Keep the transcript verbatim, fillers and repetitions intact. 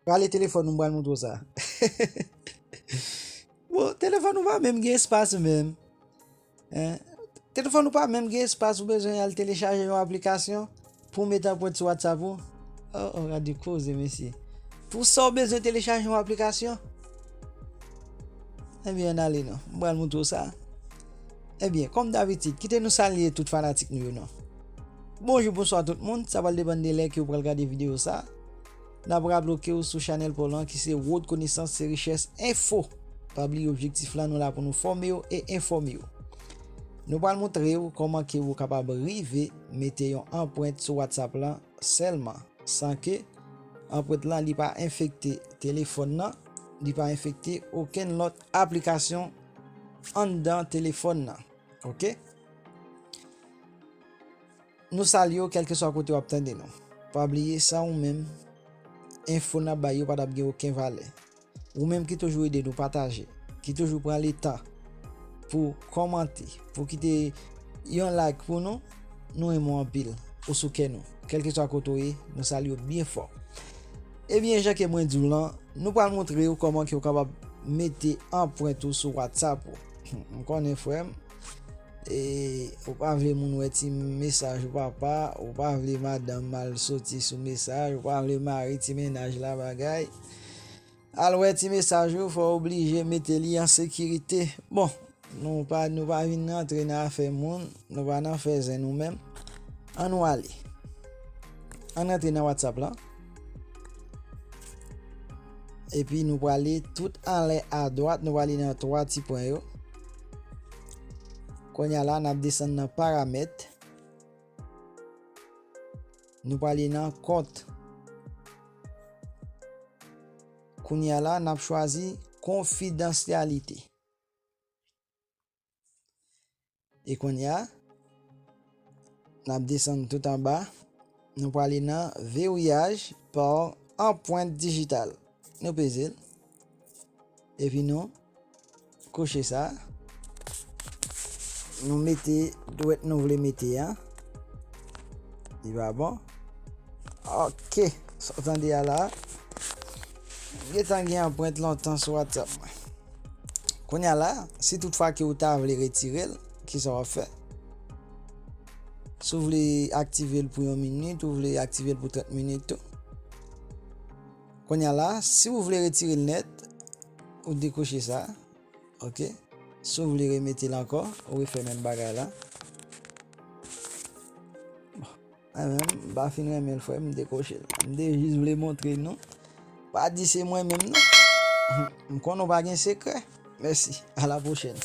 Prale telefòn ou, m pral montre w sa. Bon, telefòn ou pa menm gen espas menm. Hein? Telefòn ou pa menm gen espas, ou bezwen al telechaje yon aplikasyon pou w mete anprent sou WhatsApp ou. Oh, oh, gade koze, mesye. Pou sa, w bezwen telechaje yon aplikasyon? Ebyen, ann ale non. M pral montre w sa. Ebyen, kòm dabitid, kite nou salye tout fanatik nou yo non. Bonjou, bonswa tout moun. Sa pral depann de lè ke w pral gade videyo sa. N ap raple w ke w sou chanèl pa w lan ki se Wòd Konesans se Richès Enfo. Pa bliye objektif lan, nou la pou nou fòme w e enfòme w. Nou pral montre w kòman ke w kapab rive mete yon anprent sou WhatsApp lan sèlman, san ke anprent lan li pa enfekte telefòn nan, li pa enfekte okenn lòt aplikasyon anndan telefòn nan. Oke? Nou salye w kèlkeswa kote w ap tande nou. Pa bliye, san ou menm, enfo n ap bay yo pa t ap gen okenn valè. Ou menm ki toujou ede nou pataje, ki toujou pran letan pou kòmante, pou kite yon like pou nou, nou renmen w anpil, ou sou kè nou. Kèlkeswa kote w ye, nou salye w byen fò. Ebyen, jan ke mwen di w lan, nou pral montre w kòman ke w kapab mete anprent ou sou WhatsApp ou. M konnen, frè m, e, ou pa vle moun wè ti mesaj ou papa, ou pa vle madanm al soti sou mesaj, ou pa vle mari ti mennaj la bagay. Al wè ti mesaj ou, fò w oblije mete li an sekirite. Bon, nou pa, nou pa vin rantre nan afè moun, nou pa nan fè zen nou menm. Ann nou ale. Ann rantre nan WhatsApp lan. Epi nou prale tout anlè adwat, nou prale nan twa ti pwen yo. Kounye a la, n ap desann nan paramèt. Nou prale nan kont. Kounye a la, n ap chwazi konfidansyalite. E kounye a, n ap desann tout anba. Nou prale nan verrouillage par empreinte digitale. Nou peze l. Epi nou koche sa. Nou mete dwèt nou vle mete a. Li pa bon. Ok. Sa w tande a la. M gentan gen anprent lontan sou WhatsApp mwen. Kounye a la, si toutfwa ke ou ta vle retire l, kisa w ap fè? Si w vle aktive l pou yon minit, ou vle aktive l pou trant minit tou. Kounye a la, si w vle retire l nèt, ou dekwoche sa. Ok? Si w vle remete l ankò, ou refè menm bagay la. Bon, mwen menm, m pa fin renmen l, frè m, m dekwoche l. M te jis vle montre nou. Pa di se mwen menm, non. M konnen w pa gen sekrè. Mèsi. A la pwochèn.